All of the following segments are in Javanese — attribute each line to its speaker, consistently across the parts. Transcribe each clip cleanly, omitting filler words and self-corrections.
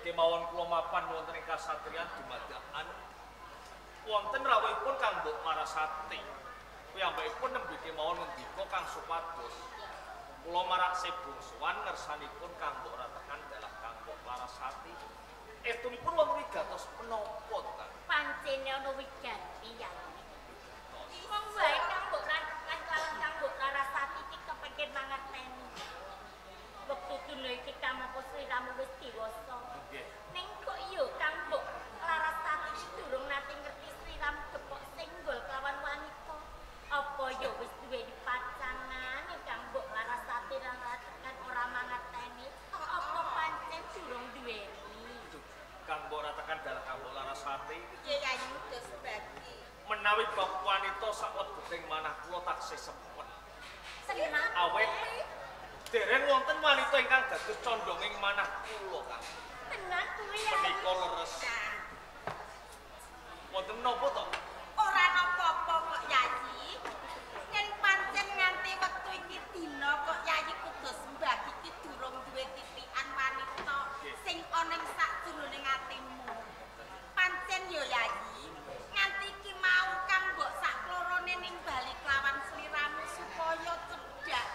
Speaker 1: Kemawon kula mapan wonten ing kasatriyan dumadakan wonten rawuhipun Kang Mbok Larasati. Piyambakipun nembe kemawon ngendika kang supados kula marak sebungsuan ngersanipun Kang Mbok Ratekan dalah Kang Mbok Larasati. Estunipun wonten wigatos menapa to, Kang?
Speaker 2: Pancene ana wigati ya. Wong wae Kang Mbok Ratekan karo Kang Mbok Larasati iki kepengin mangerteni. Wektu dina iki kamangka sliramu wis dewasa.
Speaker 1: Nggih.
Speaker 2: Ning kok iya Kang Mbok Larasati iki durung nate ngerti sliramu gepok senggol kelawan wanita. Apa ya wis duweni pacangan Kang Mbok Larasati lan Ratekan ora mangerteni? Apa pancen durung duweni?
Speaker 1: Kang Mbok Ratekan dalah Kang Mbok Larasati.
Speaker 3: Piye Yayi Kuda Sembagi?
Speaker 1: Menawi bab wanita saklebeting manah kula taksih sepen.
Speaker 2: Seneng.
Speaker 1: Awit dereng wonten wanita ingkang dados condonging manah kula, Kang.
Speaker 2: Tenan kuwi ya.
Speaker 1: Menika leres. Wonten napa to?
Speaker 3: Ora napa-apa kok Yayi. Yen pancen nganti wektu iki dina kok Yayi Kuda Sembagi iki durung duwe titikan wanita sing ana ing sakjroning atimu. Pancen ya Yayi, nganti iki mau Kang Mbok saklorone nimbali kelawan sliramu supaya cedhak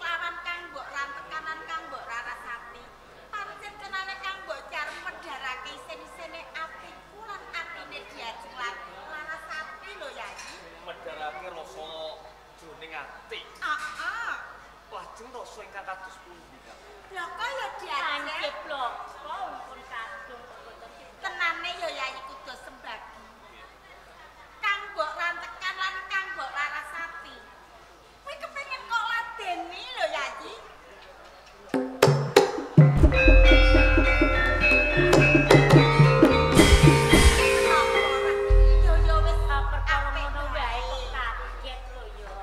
Speaker 3: lawan Kang Mbok Rantekanan Kang Mbok Larasati. Pancen tenane Kang Mbok arep medharake isin-isine atiku lan atine Diajeng Larasati lho Yayi.
Speaker 1: Medharake rasa jroning ati.
Speaker 3: Heeh.
Speaker 1: Lajeng rasa ingkang kados pundi, Kang?
Speaker 3: Bloko ya Diajeng.
Speaker 2: Pancen bloko pun kadung kok boten.
Speaker 3: Tenane ya Yayi Kuda Sembagi. Kang Mbok Rantekan lan Kang Mbok Larasati. Kowe kepengin kok ladeni lho Yayi. Yo yo wis
Speaker 2: Perkara ngono wae kok kaget lho ya.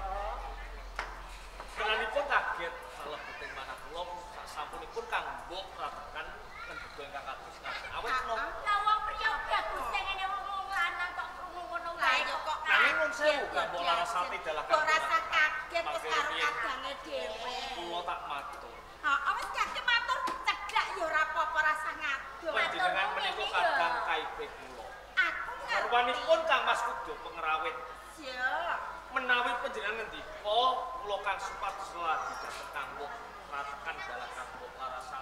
Speaker 1: Tenanipun kaget salebeting manah kula sasampunipun Kang Mbok Ratekan ngendika ingkang kados ngaten. Awit menapa?
Speaker 2: Lah wong priya bagus ngene wong lanang kok krungu ngono wae
Speaker 3: kok
Speaker 1: Nanging nuwun sewu Kang Mbok Larasati dalah Kang
Speaker 3: Kok rasa kaget wis karo kadange dhewe.
Speaker 1: Kula tak matur.
Speaker 3: Heeh wis kaget matur cedhak ya ora apa-apa rasa ngadoh.
Speaker 1: Panjenengan menika kadang kaipe kula.
Speaker 3: Aku ngerti.
Speaker 1: Garwanipun Kang Mas Kuda pengrawit.
Speaker 3: Iya.
Speaker 1: Menawi panjenengan ngendika kula kang supados lagi dhateng Kang Mbok Ratekan dalah Kang Mbok Larasati.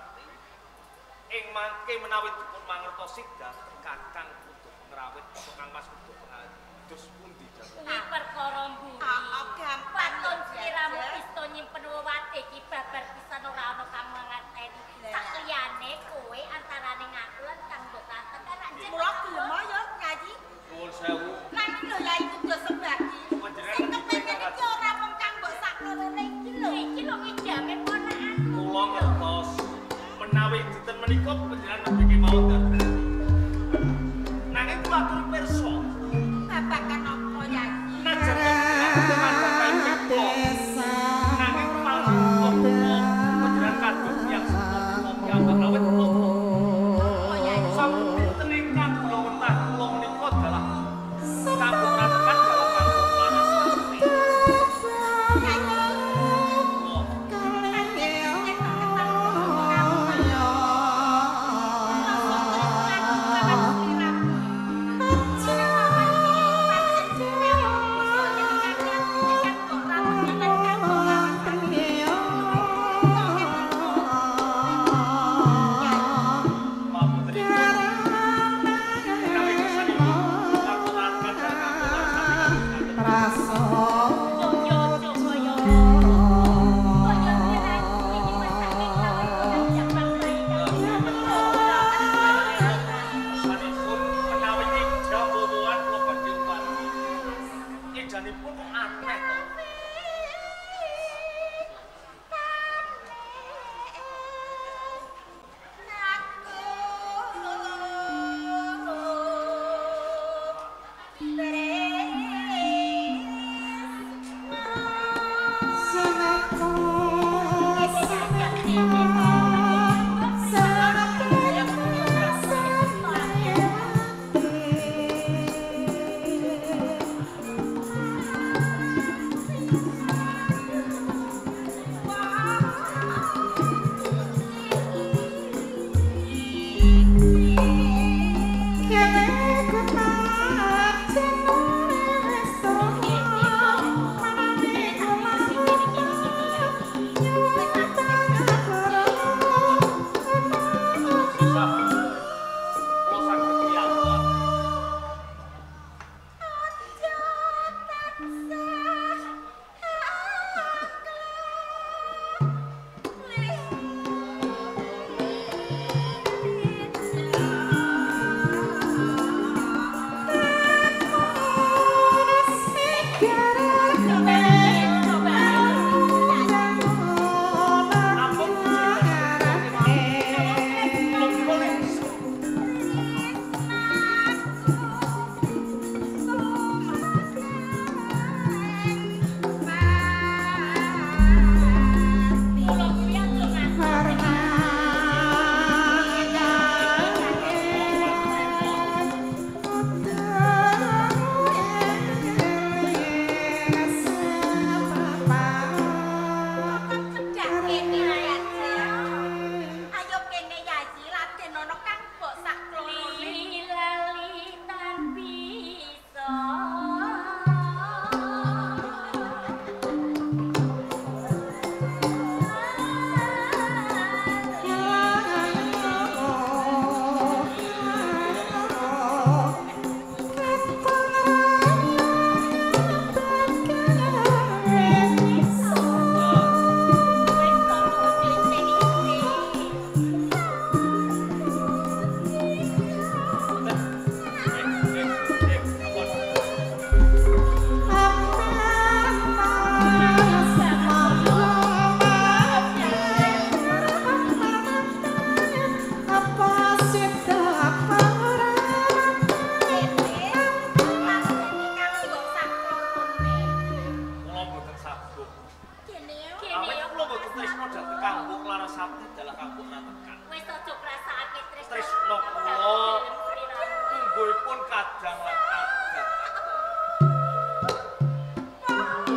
Speaker 1: mangke menawi dipun mangertosi dhateng Kakang kudu ngrawit apa Kang Mas kudu pengadus pundi jan.
Speaker 2: Kuwi perkara mburi.
Speaker 3: Heeh, gampang
Speaker 2: Waton sliramu bisa nyimpen wewatih iki babar pisan ora ana kang mangerteni. Sak liyane kowe antarane ngaku lan Kang Mbok Ratekan rak jeneng.
Speaker 3: Mula gelem ya Yayi.
Speaker 1: Nuwun sewu.
Speaker 3: Nanging lho Yayi kudu sembagi. Sing kepengin iki ora mung Kang Mbok saklorone iki lho.
Speaker 2: Iki lho ngijame ponakanmu.
Speaker 1: Kula ngertos menawi dinten menika panjenengan nembe kemawon dhateng. Nanging kula aturi pirsa.
Speaker 3: Babagan apa Yayi?
Speaker 1: Najan nanging panggah kula panjenengan kados tiyang sepuh kula piyambak awit kula. Sampun dinten ingkang kula wetah kula menika dalah Kang Mbok Ratekan dalah Kang Mbok Larasati. Kula pamuntenipun menawi kersanipun Kang Mbok Ratekan dalah Kang Mbok Larasati Sanipun menawi ngijam wowoan kula badhe upadi. Ngijanipun kok aneh to. Sah. Kula saged piyambak. Ampun kula kula lek
Speaker 3: Ayo kene Yayi laden ana Kang Mbok saklorone.
Speaker 2: Lali tan bisa.
Speaker 1: Ampun. Kula mboten saguh. Awit kula mboten tresna dhateng Kang Mbok Larasati dalah Kang Mbok Ratekan.
Speaker 2: Wis aja ngrasakake tresna.
Speaker 1: Tresna kula tungguipun kadang lan kadang.
Speaker 3: Thank you.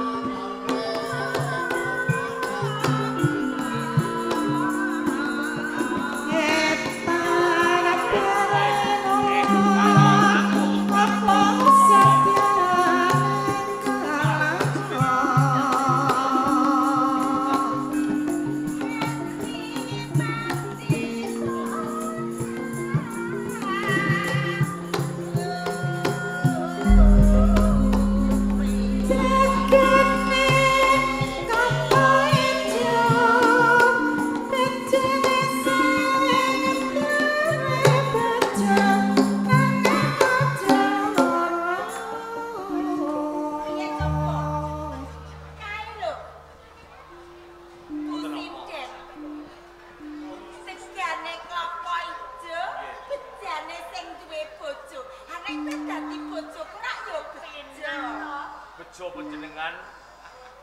Speaker 1: Panjenengan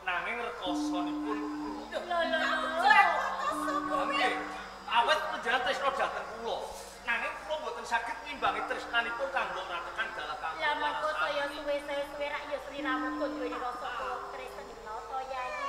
Speaker 1: nanging rekosonipun kula.
Speaker 2: Lho lho lho.
Speaker 1: Nggih. Awet panjenengan tresna dhateng kula. Nanging kula mboten saged ngimbangi tresnanipun kanggo ratekan dalah kanggo.
Speaker 2: Lah mengko saya suwe saya suwe rak ya sliramu kok duweni rasa tresna to Yayi.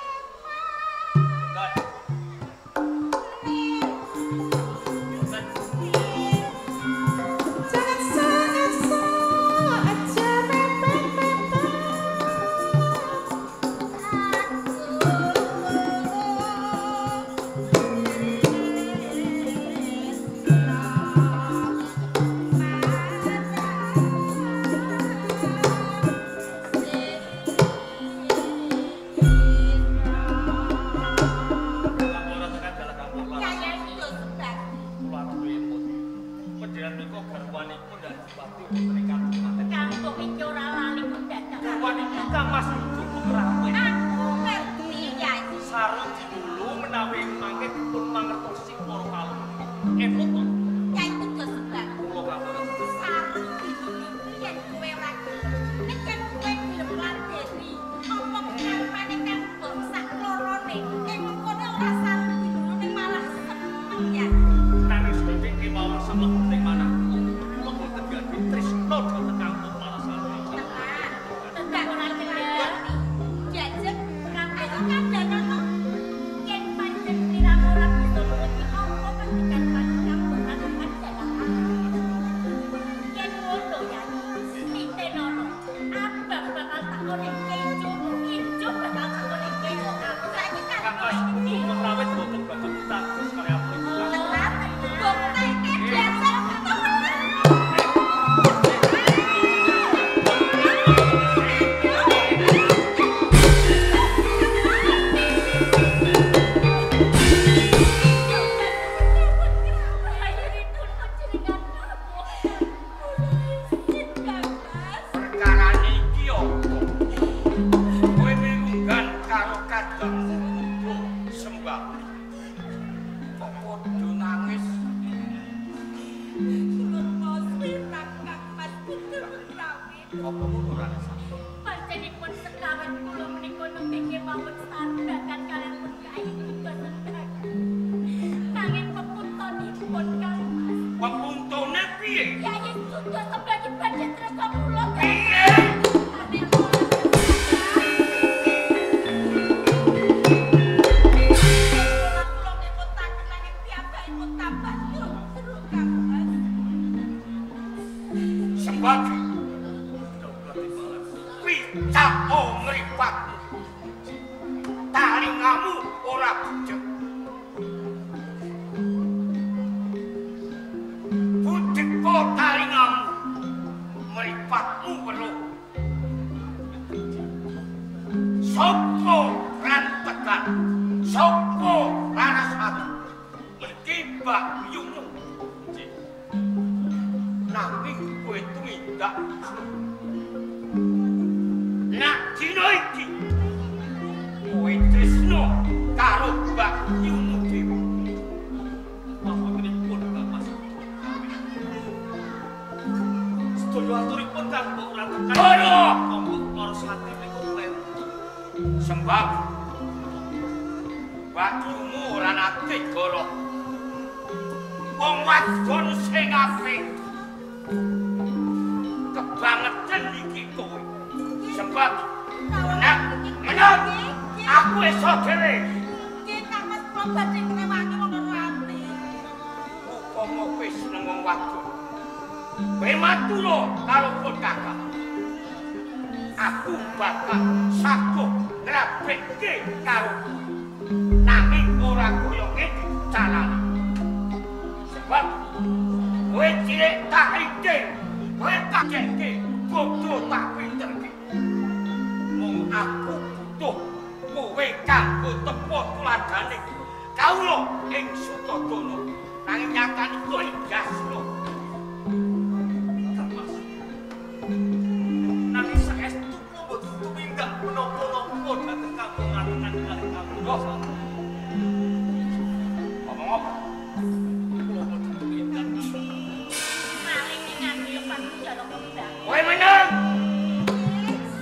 Speaker 4: Kowe meneng.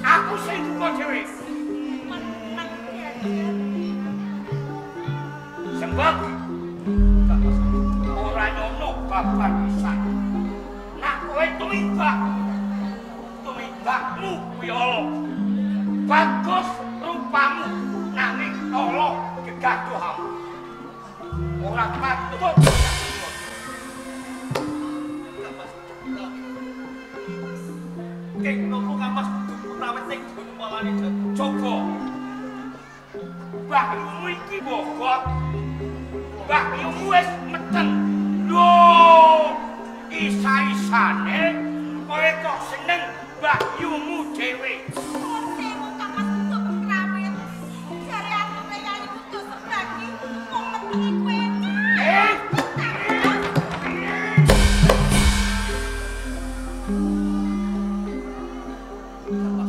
Speaker 4: Aku sing duka dhewe. Balenono babar pisan. Nak kowe tumindak, tumindakmu kuwi ala. Bagus rupamu nanging ala gegaduhamu. Ora patut.
Speaker 1: Keng nopo Kang Mas kudu prawet sing malane
Speaker 4: Joko. Bahyumu iki bogot. Bahyumu wis meteng. Lho, isa-isane kowe kok seneng bahyumu dhewe.
Speaker 3: Nuwun sewu Kang Mas kudu pengrawit. Jare atune Yayi Kudu Sembagi wong meteng iku enak.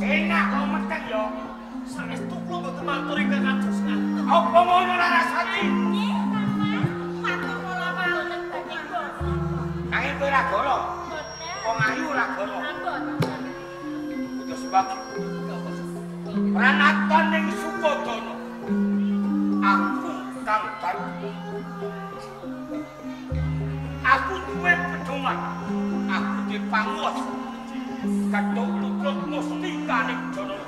Speaker 4: Enak kok meteng yo.
Speaker 1: Saestu kula mboten matur ingkang kados ngaten.
Speaker 4: Apa ngono Larasati?
Speaker 2: Nggih, Kang Mas. Matur kula mboten badhe basa.
Speaker 4: Nanging kowe ora goro.
Speaker 2: Mboten.
Speaker 4: Wong ayu ora goro.
Speaker 2: Mboten.
Speaker 4: Kudu Sembagi. Pranatan ning Sukodana. Aku kang baru. Aku duwe pedoman. Aku duwe panguwasa. Kathuk lutrut mustikaning Janaka.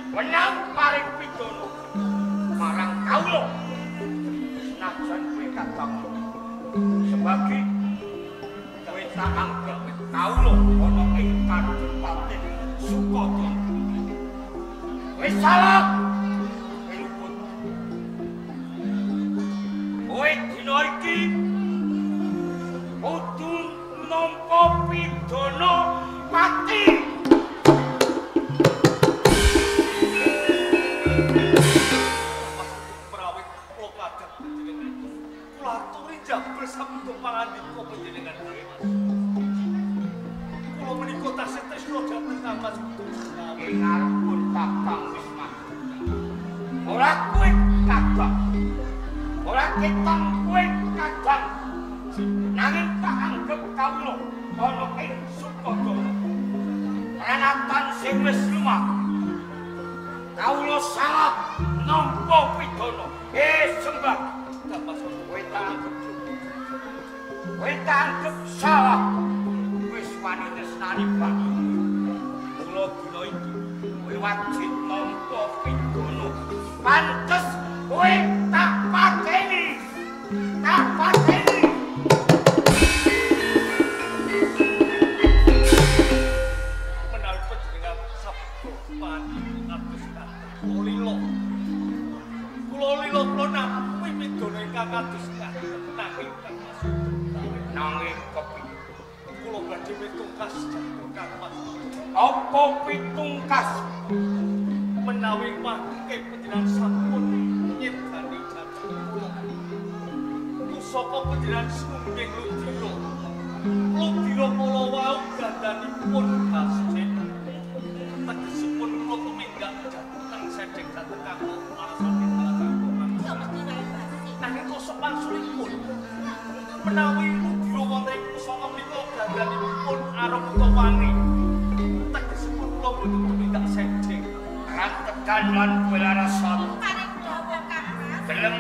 Speaker 4: Wenang paring pidana marang kawula. Senajan kowe kadang Sembagi kowe tak anggep kawula ana ing kadipaten Sukodana. Kowe salah. Kowe luput. Kowe dina iki kudu nampa pidana pati.
Speaker 1: Prawit kula kadang panjenengan. Kula aturi jabel sabda pangandika panjenengan. Kula menika tasih tresna dhateng Kang Mas Kudu.
Speaker 4: Ing ngarepun kakang wis mati. Ora kowe kadang. Ora ketang kowe kadang. Nanging tak anggep kawula ana ing Sukodana. Pranatan sing wis lumaku. Kawula salah nampa pidana. Sembah. Kowe tak anggep. Kowe tak anggep salah. Wis wani tresnani banyu. Mula dina iki kowe wajib nampa pidana. Pantes kowe tak pateni. Tak pateni.
Speaker 1: Menawi panjenengan sabda pangandika kados ngaten. Kula lila. Kula lila kula nampi pidana ingkang kados ngaten nanging Kang Mas Kudu.
Speaker 4: Nanging kepiye?
Speaker 1: Kula badhe mitungkas dhateng Kang Mas Kudu.
Speaker 4: Apa pitungkas?
Speaker 1: Menawi mangke panjenengan sampun nyedani dhateng kula. Pusaka panjenengan sungging ludira. Ludira kala wau gandanipun gasik. Tegesipun kula tumindak dhateng sedhek dhateng Kang Larasati dhateng Kang.
Speaker 2: Ya mesti wae basik.
Speaker 1: Nanging kosok wangsulipun menawi ludira wonten ing pusaka menika gandanipun arum utawa wangi. Tegesipun kula boten tumindak sedhek.
Speaker 4: Rantegan lan kowe Larasati.
Speaker 3: Paring dawuh Kang Mas.
Speaker 4: Gelem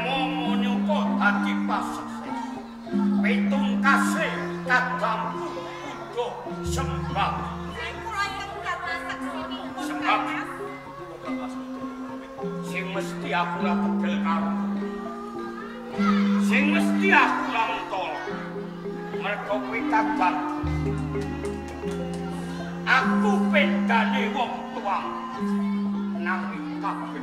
Speaker 4: nyuka dadi pasukses. Pitungkase kadangku kudu sembah.
Speaker 3: Sing kula ingkang dados seksinipun Kang
Speaker 4: Sembah.
Speaker 3: Mas.
Speaker 1: Kang Mas Kudu.
Speaker 4: Sing mesti aku ora tegel karo. Sing mesti aku ora mentolo. Mergo kowe kadang. Aku bedane wong tuamu. Nanging kabeh